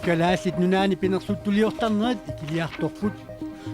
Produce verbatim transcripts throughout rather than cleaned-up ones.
Kalaallit Nunaanni pinerluttuliortarnerit ikiliartorput.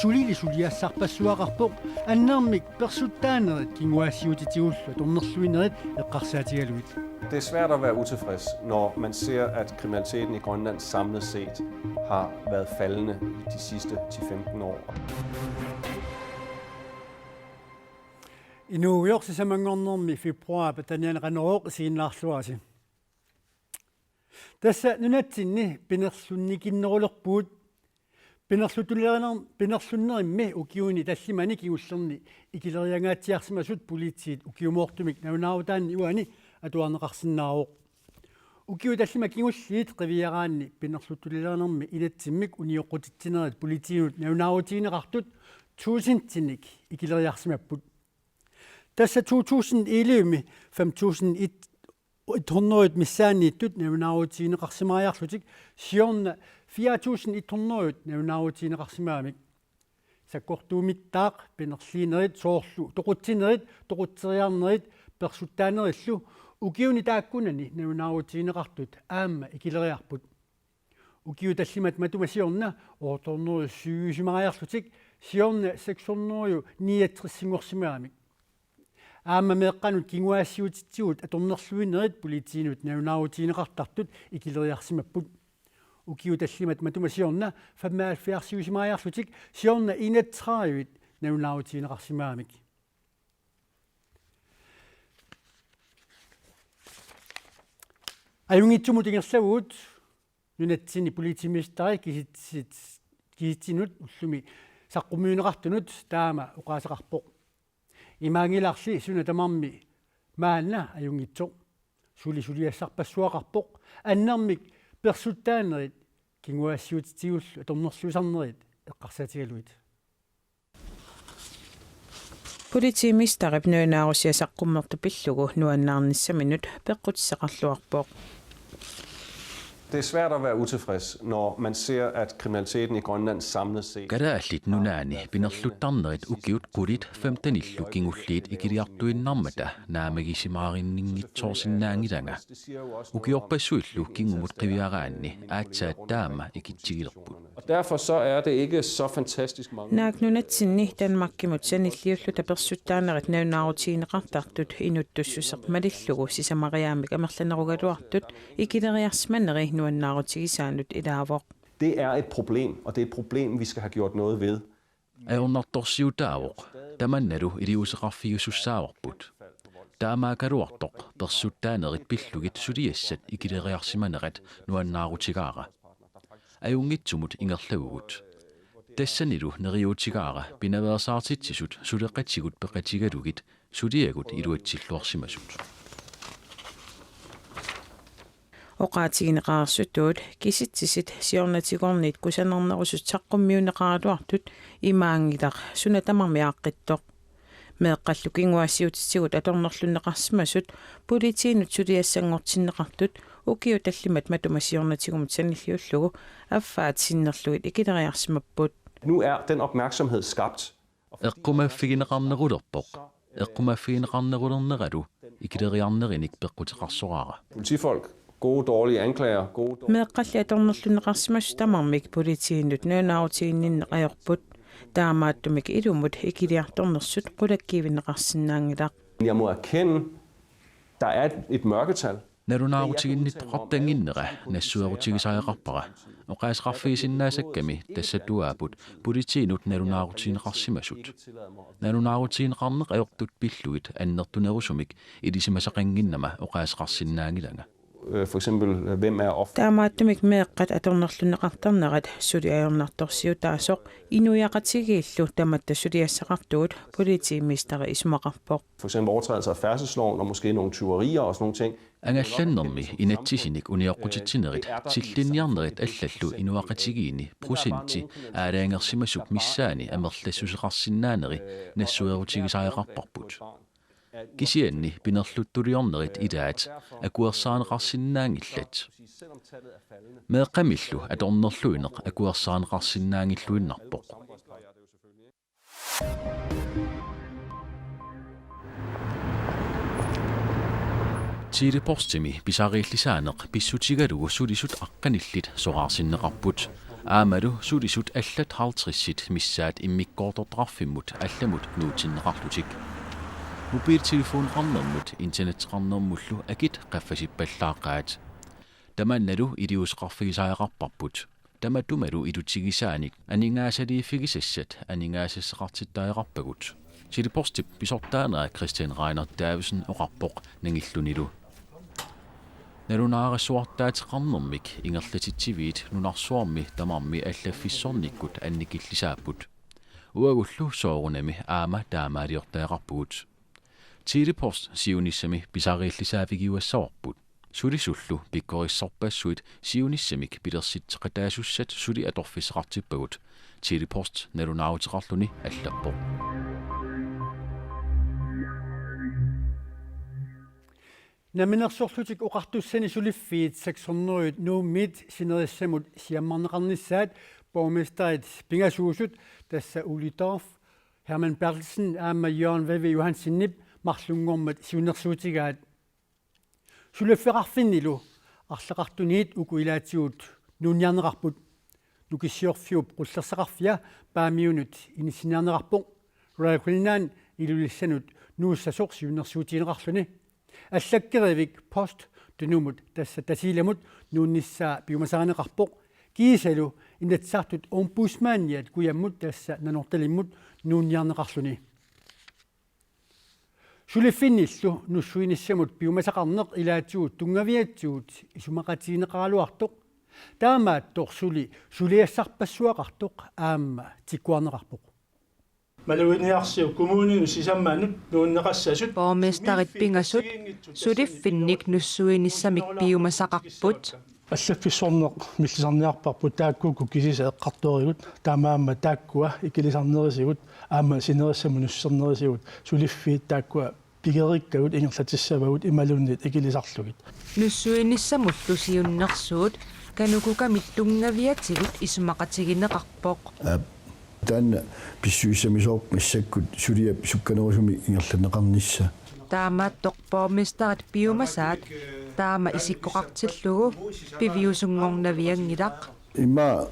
Sulili suliassarpassuaqarpoq annermik persuttaanerit kinguaassiuutitigullu atornerluinerit eqqarsaatigalugit. Det er svært at være utilfreds, når man ser, at kriminaliteten i Grønland samlet set har været faldende i de sidste ti femten år. Inuugujoq, sisamanngornermi februaarip atteniani Qanorooq isiginnaarluarisi. Tassa nunatsinni pinerlunnikinnerulerpugut. Pinerluttulerener-, pinerlunnerimmi ukiuni tallimani kingullerni ikileriangaatsiarsimasut politiit ukiumoortumik nalunaarutaanni uani atuarneqarsinnaavoq. Ukiut tallimat kingulliit qiviaraanni pinerluttulerenermi inatsimmik unioqqutitsinerit politiinut nalunaarutigineqartut tusindinik ikileriarsimapput. Tassa to tusind elleve-mi fem tusind et hundrede missaanniittut nalunaarutigineqarsimariarlutik siorna fire tusind et hundrede nalunaarutigineqarsimagami. Sakkortuumittaaq pinerliinerit soorlu toqutsinerit, toqutseriarnerit persuttaanerillu ukiuni taakkunani nalunaarutigineqartut aamma ikileriarput. Ukiut tallimat matuma siorna otte hundrede syvogtyve-simariarlutik siorna seks hundrede niogtres-inngorsimagamik. Aamma meeqqanut kinguaassiuutitsigut atornerluinerit politiinut nalunaarutigineqartartut ikileriarsimapput. Ukiut tallimat matuma siorna femoghalvfjerds-iusimariarlutik siorna enogtredive-t nalunaarutigineqarsimagamik. Ajunngitsumut ingerlavugut nunatsinni politimesteri kisitsit-, kisitsinut ullumi saqqummiunneqartunut taama oqaaseqarpoq. Imaanngilarli suna tamarmi maanna ajunngitsoq. Suli suliassarpassuaqarpoq annermik persuttaanerit kinguaassiuutitigullu atornerluisarnerit eqqarsaatigalugit. Politimesterip nalunaarusiaq saqqummertut pillugu nuannaarnissaminut peqqutissaqarluarpoq. Det er svært at være utilfreds, når man ser, at kriminaliteten i Grønland samlet set... Kalaallit Nunaanni pinerluttarnerit ukiut qulit femtenillu kingulliit ikiliartuinnarmata naammagisimaarinninngitsoorsinnaanngilanga. Ukiorpassuillu kingumut qiviaraanni aatsaat taama ikitsigilerput. Og derfor så er det ikke så fantastisk mange. Naak nunatsinni Danmarkimut sanilliulluta persuttaanerit nalunaarutigineqartartut inuttussuseq malillugu sisamariaammik amerlanerugaluartut ikileriarsimaneri nuannaarutigisaanut ilaavoq. Det er et problem, og det er et problem, vi skal have gjort noget ved. Ajornartorsiutaavoq, tamannalu iliuuseqarfigisussaavoq. Taamaakkaluartoq persuttaanerit pillugit suliassat ikileriarsimanerat nuannaarutigaara. Ajunngitsumut ingerlavugut. Tassanilu neriuutigaara pinaveersaartitsisut suleqatigut peqatigalugit suliagut iluatsilluarsimasut. Oqaatigineqareersutut kisitsisit siornatigoorniit kusanarnerusut saqqummiunneqaraluartut imaanngilaq suna tamarmi aaqqittoq. Meeqqallu kinguaassiuutitigut atornerlunneqarsimasut politiinut suliassanngortinneqartut ukiut tallimat matuma siornatigumut sanilliullugu affaat sinnerlugit ikileriarsimapput. Nu er den opmærksomhed skabt. Eqqumaffigineqarnerulerpoq. Eqqumaffigineqarnerulerneralu ikileriarnerinik peqquteqarsoraara. Politifolk, gode, dårlige anklager, gode, dårlige... Meeqqalli atornerlunneqarsimasut tamarmik politiinut nalunaarutiginninneq ajorput. Taamaattumik ilumut ikiliartornersut qulakkiivinneqarsinnaanngilaq. Jeg må erkende, der er et, et mørketal. Nalunaarutiginnittoqartannginnera nassuerutigisariaqarpara. Oqaaseqarfigisinnaasakkamik tassatuaapput politiinut nalunaarutigineqarsimasut. Nalunaarutigineqarneq ajortut pillugit annertunerusumik ilisimasaqannginnama oqaaseqarsinnaanngilanga. Øh, for eksempel, øh, hvem er offer? Taamaattumik meeqqat atornerlunneqartarnerat suli ajornartorsiutaasoq inuiaqatigiillu tamatta suliassaqartugut politimesteri isumaqarpoq. For eksempel overtrædelser af færdselsloven og måske nogle tyverier og sådan nogle ting. Angallannermi inatsisinik unioqqutitsinerit tillinniarnerit allallu inuiaqatigiinni procenti aalajangersimasut missaanni amerlassuseqarsinnaaneri nassuerutigisariaqarparput. Kisianni pinerluttuliornerit ilaat akuersaarneqarsinnaanngillat. Meeqqamillu atornerluineq akuersaarneqarsinnaanngilluinnarpoq. Tele-Postimi pisariillisaaneq pissutigalugu sulisut aqqanillit soraarsinneqarput. Aammalu sulisut allat halvtredsit missaat immikkoortortaqarfimmut allamut nuutsinneqarlutik. Mobiltelefoneqarnermut internetteqarnermullu akit qaffasippallaaqaat. Tamannalu iliuuseqarfigisariaqarparput. Tamatumalu ilutigisaanik aningaasaliiffigisassat aningaasassaqartittariaqarpagut. Tele-Postip pisortaanera Christian Reiner Davidsen oqarpoq nangillunilu. Nalunaarissuartaateqarnermik ingerlatitsiviit nunarsuarmi tamarmi allaffissornikkut annikillisaapput. Uagullu soorunami aamma taamaaliortariaqarpugut. Tele-Post siunissami pisariillisaavigiuassavarput. Sulisullu pikkorissarpassuit siunissamik pilersitseqataasussat suli atorfissaqartippagut, Tele-Post nalunaaruteqarluni allappoq. Namminersorlutik Oqartussani suliffiit seks hundrede Nuummiit sinerissamut siammarneqarnissaat borgmesterit pingasuusut, tassa Ole Dorph, Hermann Berthelsen aamma Jørgen Veve Johansenip marlunngormat siunnersuutigaat. Suliffeqarfinnilu arlaqartuniit uku ilaatigut nuunniarneqarput. Nukissiorfiup qullersaqarfia Paamiunut inissiniarneqarpoq. Royal Greenland Ilulissanut nuussasoq siunnersuutigineqarluni. Allakkerivik Post Tunumut, tassa Tasiilamut, nuunnissaa piumasarineqarpoq. Kiisalu Inatsisartut Ombudsmandiat kujammut, tassa Nanortalimmut, nuunniarneqarluni. Suliffinnillu nussuinissamut piumasaqarneq ilaatigut tunngaviatigut isumaqatigineqaraluartoq. Taamaattoq suli suliassarpassuaqartoq aamma tikkuarneqarpoq. Maluginiarsiuk kommuninut sisamanut nuunneqassasut borgmesterit pingasut suliffinnik nussuinissamik piumasaqarput. Allaffissorneq millisarniarparput taakkuuku kisisa eqqartorigut, taamaammat taakkua ikilisarnerisigut aamma sinerissamut nuussernerisigut suliffiit taakkua pigerikkagut ingerlatissavagut imaluunniit ikilisarlugit. Nussuinissamullu siunnersuut KANUKOKA-mit tunngaviatigut isumaqatigineqarpoq. Aap, taanna pissusissamisoorpoq massakkut suliap sukkanerusumik ingerlanneqarnissaa. Taamaattoq borgmesterit piumasaat taama isikkoqartillugu piviusunngornavianngilaq. Immaqa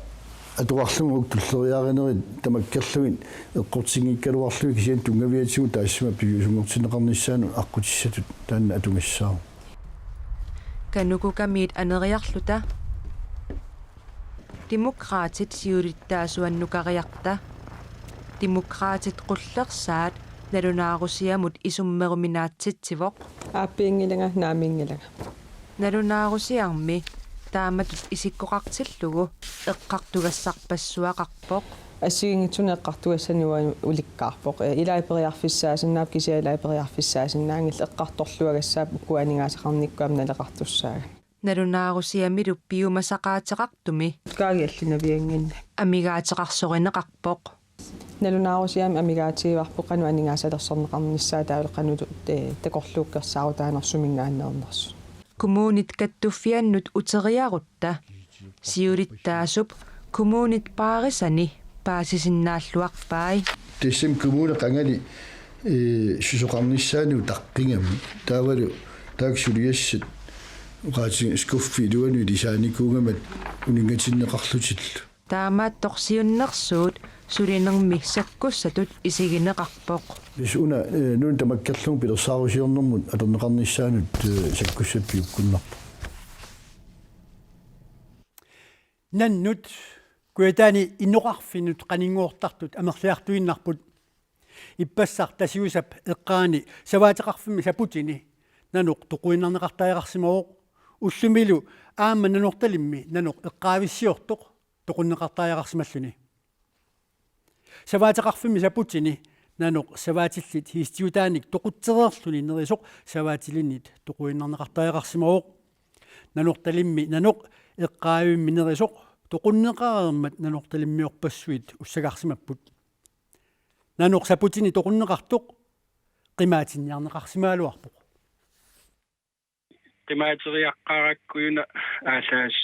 atuarlunga uku tulleriiaarinerit tamakkerlugit eqqortinngikkaluarlugit kisianni tunngaviatigut taassuma piviusunngortinneqarnissaanut aqqutissatut taanna atugassaaq. KANUKOKA-miit aneriarluta Demokraatit siulittaasuannukariarta. Demokraatit qullersaat nalunaarusiamut isummeruminaatsitsivoq. Aappiinngilanga, naamiinngilanga. Nalunaarusiarmi taamatut isikkoqartillugu eqqartugassarpassuaqarpoq. Assigiinngitsunik eqqartugassani uani ulikkaarpoq. Ee, ilai periarfissaasinnaavoq, kisianni ilai periarfissaasinnaanngillat, eqqartorluagassapput ukua aningaasaqarnikkut aamma naleqartussaagamik. Nalunaarusiamilu piumasaqaateqartumi kaagiallinaviannginna amigaateqarsorineqarpoq. Nalunaarusiami amigaatigivarput qanoq aningaasalersorneqarnissaa taavalu qanoq tu-, te-, takorluukkersaarutaanersuminngaanneernersut. Kommunit kattuffiannut uteriarutta siulittaasup kommunit paarisani paasisinnaalluarpai. Tassami kommuni qangali, ee, susoqarnissaanut utaqqigami. Taavalu taakku suliassat oqaatsit skuffi iluanut ilisaanikuugamik uninngatinneqarlutillu. Taamaattoq siunnersuut sulinermi sakkussatut isigineqarpoq. Tassa una, ee, nuna tamakkerlugu pilersaarusiornermut atorneqarnissaanut, ee, sakkussat piukkunnarpoq. Nannut Kujataani innoqarfinnut qaninnguartartut amerliartuinnarput. Ippassaq Tasiusap eqqaani savaateqarfimmi saputini nanoq toquinnarneqartariaqarsimavoq, ullumilu aamma Nanortalimmi nanoq eqqaavissiortoq toqunneqartariaqarsimalluni. Savaateqarfimmi saputini nanoq savaatillit hiistiutaannik toqutsereerluni nerisoq savaatilinnit toquinnarneqartariaqarsimavoq. Nanortalimmi nanoq eqqaavimmi nerisoq toqunneqareermat Nanortalimmiorpassuit ussagarsimapput. Nanoq saputini toqunneqartoq qimaatinniarneqarsimagaluarpoq. Qimaateriaqqaarakkujuna aallaas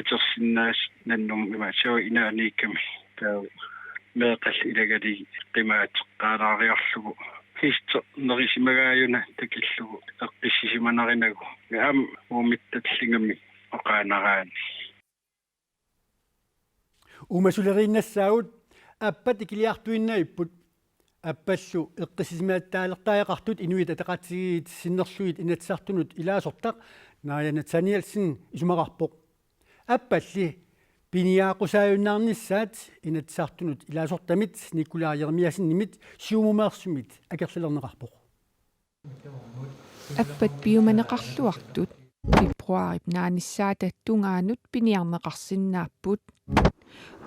atersinnaas nannum imaatsoq inaaniikkami taava meeqqallu ilagalugit qimaateqqaalaariarlugu Hiisternerisimagai una takillugu eqqissisimanarinagu. Aamma uumittallingami oqaannaraanni. Uumasuleriinnassaagut, appat ikiliartuinnavipput. Appallu eqqissisimatitaalertariaqartut Inuit Ataqatigiit sinnerlugit Inatsisartunut ilaasortaq Naaja Nathanielsen isumaqarpoq. Appalli piniaqqusaajunnaarnissaat Inatsisartunut ilaasortamit Nikolaj Jeremiassenimit Siumumeersumit akerlilerneqarpoq. Appat piumaneqarluartut februaarip naanissaata tungaanut piniarneqarsinnaapput.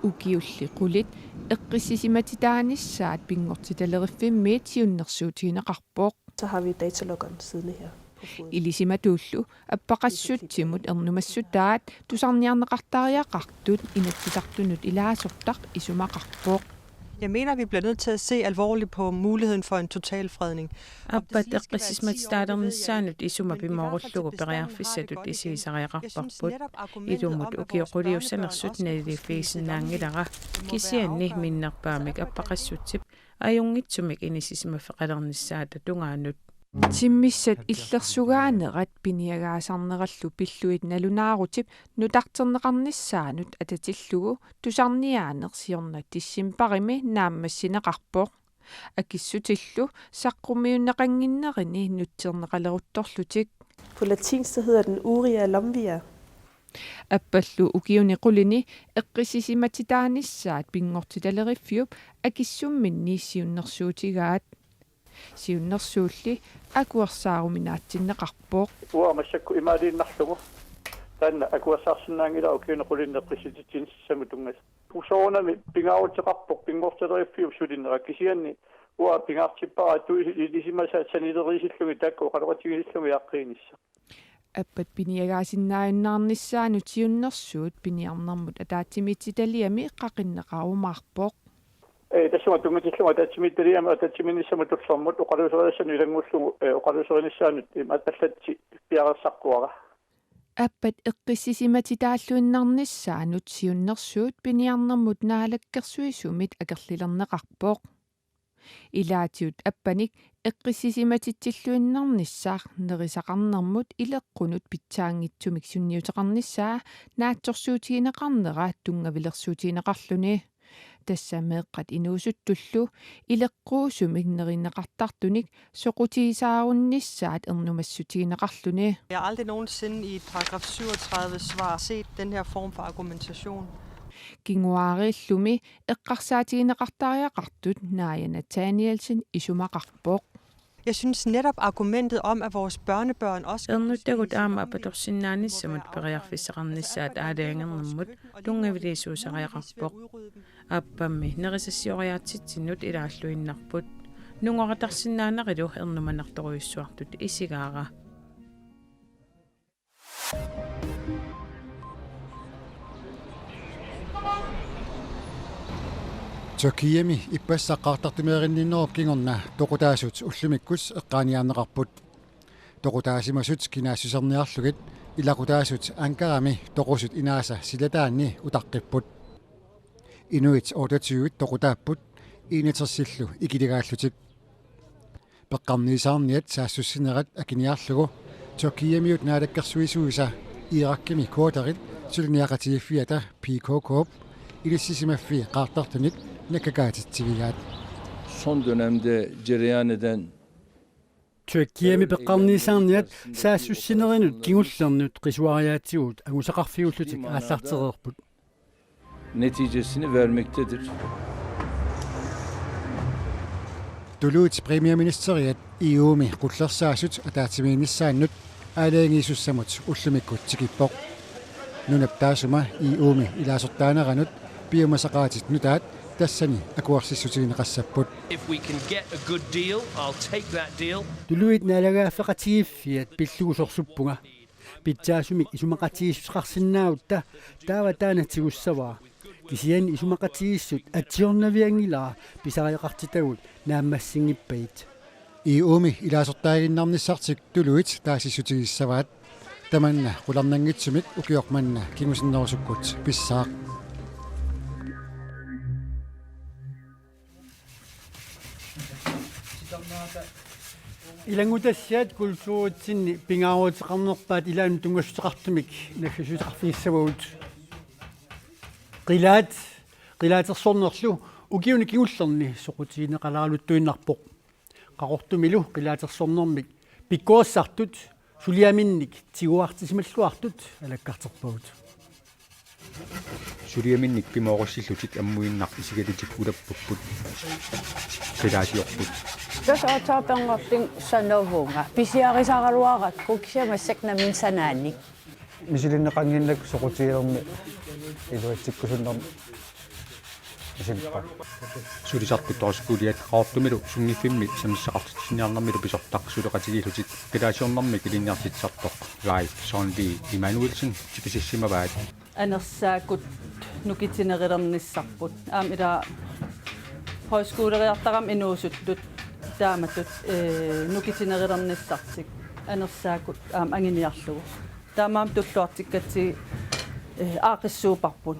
Ukiulli qulit eqqissisimatitaanissaat Pinngortitaleriffimmit siunnersuutigineqarpoq. Så har vi dataloggeren siddende her på fodret. Ilisimatuullu appaqassutsimut ernumassutaat tusarniarneqartariaqartut Inatsisartunut ilaasortaq isumaqarpoq. Jeg mener, vi bliver nødt til at se alvorligt på muligheden for en totalfredning. Appat eqqissisimatitaalernissaanut isuma pimoorullugu periarfissatut isigisariaqarparput. Ilumut ukiut quliussanersut naliliiffigisinnaanngilara, kisianni minnerpaamik appaqassutsip ajunngitsumik inissisimaffeqalernissaata tungaanut. Timmissat illersugaanerat piniagaasarnerallu pillugit nalunaarutip nutarterneqarnissaanut atatillugu tusarniaaneq siorna decembarimi naammassineqarpoq. Akissutillu saqqummiunneqannginnerini nutserneqaleruttorlutik. På latin, så hedder den Uria lomvia. Appallu ukiuni qulini eqqissisimatitaanissaat Pinngortitaleriffiup akissumminni siunnersuutigaat. Siunnersuulli akuersaaruminaatsinneqarpoq. Uanga massakkut imaaliinnarlugu. Taanna akuersaarsinnaanngilara ukiuni qulinni eqqissititsiniassamut tunngasut. Soorunami pingaaruteqarpoq Pinngortitaleriffiup sulineq, kisianni uanga pingaartippara atu ilisimasaat sanileriisillugit taakku oqaloqatigiillugit aaqqiinissaq. Appat piniagaasinnaajunnaarnissaanut siunnersuut piniarnermut ataatsimiititaliami qaqinneqarumaarpoq. Ee, tassunga tunngatillunga ataatsimiititaliami ataatsimiinnissamut tullermut oqaluuserinissaanut ilanngullugu, ee, oqaluuserinissaanut ima allatsi piareersarpuara. Appat eqqissisimatitaalluinnarnissaanut siunnersuut piniarnermut naalakkersuisumit akerlilerneqarpoq. Ilaatigut appanik eqqissisimatitsilluinnarnissaq nerisaqarnermut ileqqunut pitsaanngitsumik sunniuteqarnissaa naatsorsuutigineqarnera tunngavilersuutigineqarluni. Tassa meeqqat inuusuttullu ileqquusumik nerineqartartunik soqutigisaarunnissaat ernumassutigineqarluni. Jeg har aldrig nogensinde i et paragraf syvogtredive svar set den her form for argumentation. Kinguaariillumi eqqarsaatigineqartariaqartut Naaja Nathanielsen isumaqarpoq. Jeg synes netop argumentet om, at vores børnebørn også skal kunne Ernuttagut aamma apatorsinnaanissamut periarfissaqarnissaat aalajangernermut tunngaviliisuusariaqarpoq. Aappammi nerisassioriaatsitsinnut ilaalluinnarput. Nungoratarsinnaanerilu ernumanartorujussuartut isigaara. Tyrkiami ippassaq qaartartumeerinninnerup kingorna toqutaasut ullumikkut eqqaaniarneqarput. Toqutaasimasut kinaassuserniarlugit ilaqutaasut Ankarami toqusut inaasa silataanni utaqqipput. Inuit otteogtyve toqutaapput, enogtresillu ikiligaallutik. Peqqarniisaarniat saassussinerat akiniarlugu Tyrkiamiut naalakkersuisuisa Irakimi kurderit suliniaqatigiiffiata P K K-p inissisimaffii qaartartunik nakkakaatitsivigaat. Son dönemde cereyan eden Tyrkiami peqqarniisaarniat saassussinerinut kingullernut qisuariaatsigut angusaqarfiullutik aallartereerput. Neticesini vermektedir. Tuluit premierministeriat E U-mi qullersaasut ataatsimiinnissaannut aalajangiisussamut ullumikkut tikippoq. Nunap taassuma E U-mi ilaasortaaneranut piumasaqaatit nutaat tassani akuersissutigineqassapput. If we can get a good deal, I'll take that deal. Tuluit naalagaaffeqatigiiffiat pillugu sorsuppunga. Pitsaasumik isumaqatigiissuteqarsinnaagutta taava taanna tigussavara. Kisianni isumaqatigiissut atsiornavianngilara pisariaqartitagut naammassinngippaat. E U-mi ilaasortaaginnarnissartik tuluit taasissutigissavaat. Tamanna qularnanngitsumik ukioq manna kingusinnerusukkut pissaaq. Sitarnerata Ilanngutassiat kulturitsinni pingaaruteqarnerpaat ilaannut tunngassuteqartumik naggasiuteqarfigissavagut. Qilaat, qilaatersornerlu ukiuni kingullerni soqutigineqaleraluttuinnarpoq. Qaqortumilu qilaatersornermik pikkorissartut suliaminnik tiguartisimalluartut alakkarterpagut. Suliaminnik pimoorissillutik ammuinnaq isigalutik ulappupput. Qilaasiorput. Tassa aatsaarperngarting sanavunga. Pisiarisaraluarakku kisianni massakkut nammineq sanaannik. Misilinneqannginnakku soqutigilermi iluatsikkusunnermik isimpa. Sulisartut højskoliat Qaqortumilu sunngiffimmi sammisaqartitsiniarnermilu pisortaq suleqatigiillutik qilaasiornermik ilinniartitsisartoq Leif Sørenvig Immanuelsen tikisissimavaat. Anersaakkut nukitinnerilernissarput. Aamma ila højskoleriartarami inuusuttut taamatut, eh, nukitinnerilernissartik. Anersaakkut aamma anguniarlugu. Taamaammat tulluartikkatsigit, eh, aaqqissuupparput.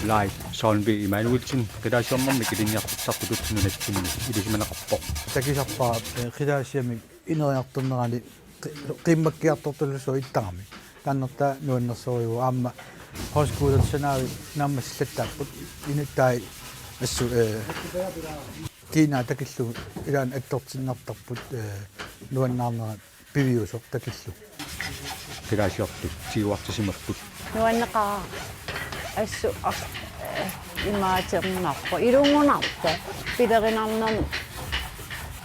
Leif Sørenvig Immanuelsen qilaasiornermik ilinniartitsisartutut nunatsinni ilisimaneqarpoq. Takusarpara, eh, qilaasiamik ineriartornerani qi-, qiimmakkiartortullugu ittarami. Taanna nuannersorujuuvoq aamma højskolersuarmi naammassillattaapput inuttaat assut, eh, kiinaa takillugu ilaanni attortinnartarput, eh, nuannaarnera piviusoq takillugu. Qilaasiortut tiguartisimapput. Nuanneqaaq assut ar-, eh, imaaternaarpoq. Ilungunarpoq. Pilerinarnermut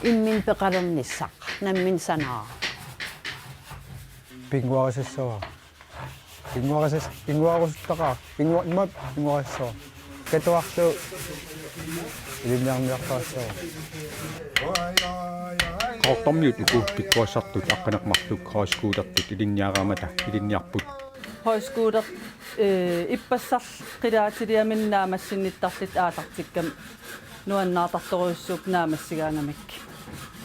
imminut peqalernissaq. Nammineq sanaara. Pinnguarisassavara. Pinnguarisas-, pinnguarusuttaqaaq. Pinngu-, immaqa pinnguarisassavara. Katuarlugu ilinniarniartarassavara. Qaqortormiut uku pikkorissartut aqqaneq-marluk højskolertut ilinniaraangata ilinniarput. Højskoler, eh, ippassaq qilaatiliaminnik naammassinnittarlutik aallartikkami nuannaartartorujussuupput naammassigaangamik.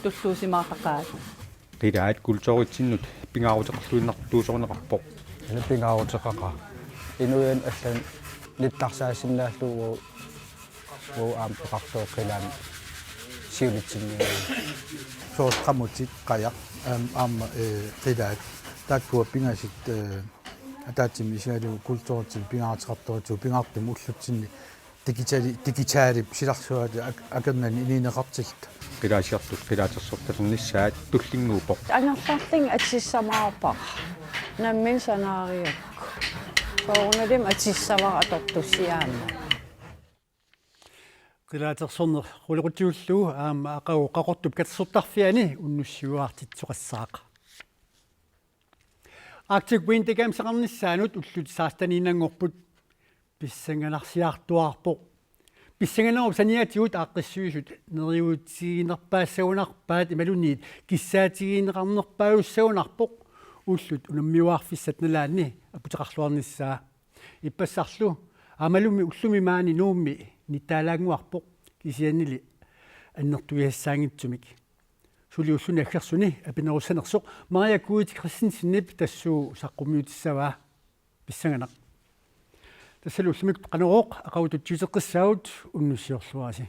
Tulluusimaartaqaat. Qilaat kulturitsinnut pingaaruteqarluinnartuusorineqarpoq. Ila pingaaruteqaqaaq. Inuiannut allanut nittarsaassinnaallugu uagut aamma peqartoq qilaani siunitsinni. Soorlu qamutit, qajaq, aam-, aamma, eh, qilaat. Taakkua pingasut, eh, ataatsimut isigalugu kulturitsinni pingaaruteqartorujuuvoq pingaartumik ullutsinni digitali-, digitalip silarsuaata ak-, akornanni inuuneqartilluta. Qilaasiortut qilaatersortalernissaat tullinnguuppoq. Angerlarlunga atissamaarpara. Nammineq sanaariakku. Soorunalimi atissavara atortussiaannaq. Qilaatersorneq qulequtigullugu aamma aqagu Qaqortup katersortarfiani unnussiuaartitsisoqassaaq. Arctic Winter Games-eqarnissaanut ullut seksteniinnanngorput pissanganarsiartuaarpoq. Pissanganerup saniatigut aaqqissuisut neriuutiginerpaassagunarpaat imaluunniit kissaatigineqarnerpaajussagunarpoq ullut unammiuaarfissat nalaanni aputeqarluarnissaa. Ippassarlu aamalumi ullumi maani Nuummi nittaalaannguarpoq kisiannili annertugisassaanngitsumik. Suli ulluni aggersuni apinerussanersoq Maria Kuiti Christensenip tassuuna saqqummiutissavaa. Pissanganaq. Tassalu ullumikkut Qanorooq aqagu tutsiuteqqissaagut, unnussiorluarisi.